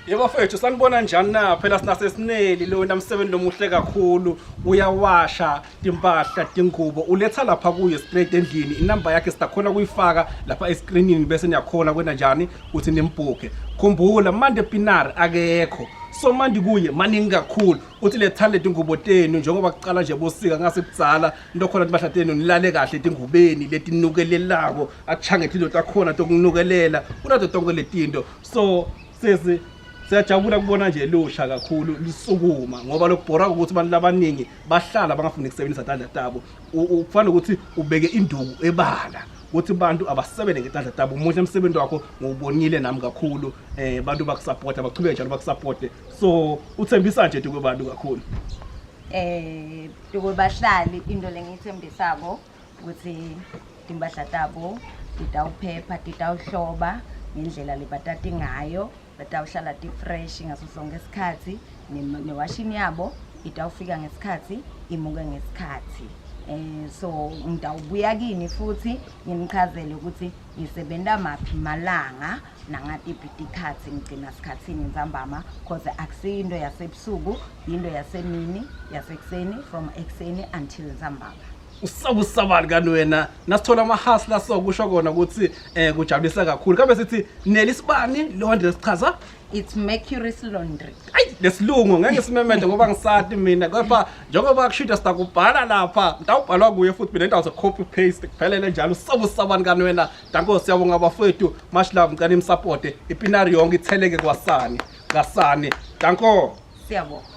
Yebo bafethu sanibona njani na phela sinasesineli lo wena msebenzi lomuhle kakhulu uyawasha timpahla tingubo uletha lapha kuye straight endlini inamba yakhe sidakhona kuyifaka lapha escreenini bese niyakhona kwena njani ukuthi nimbhuke khumbula mande pinar akekho so mandi kuye maningi kakhulu uthi lethanda tingubo tenu njengoba kucala nje bosika ngase kudzala into khona timpahla tenu nilale kahle tingubeni letinukelelako achange tinto takhona tokunukelela unato tonke letinto so sesi siyajabula kubona nje lusha kakhulu lisukuma ngoba lokubhora ukuthi abantu labaningi bahlala bangafuni ukusebenzisa tandla tabo kufana ukuthi ubeke induku ebala ukuthi abantu abasebenze ngetandla tabo muhle umsebenzi wakho ngiwubonile nami kakhulu eh bantu bakusupporta bachubeke njalo bakusupporte so uthembisa nje kubantu kakhulu eh tukubahlali into lengiyithembisako ukuthi timpahla tabo titawuphepha titawuhloba ngendlela lebatati ngayo batawuhlala ti-fresh ngaso sonke isikhathi newashini yabo itawufika ngesikhathi imuke ngesikhathi eh so ngitawubuya kini futhi nginichazele ukuthi ngisebenta maphi malanga nangatiphi tikhatsi ngigcina sikhathini ntsambama cause akusiyo into yasebusuku yinto yasemini yasekuseni from ekuseni until ntsambama usabusabani kani wena nasithola amahasla so kusho kona ukuthi eh kujabulisa kakhulu kambe sithi nelisibani laundry sichaza it's mercury's laundry ayi lesilungu ngeke simemede ngoba ngisati mina kepha njengoba kushuda sitakubhala lapha ngitawubhalwa kuye futhi mina indawo copy paste kuphelele njalo usabusabani kani wena danko siyabonga bafowethu much love ngicela imsupporte ipinari yonke itheleke kwasani kasani danko siyabonga.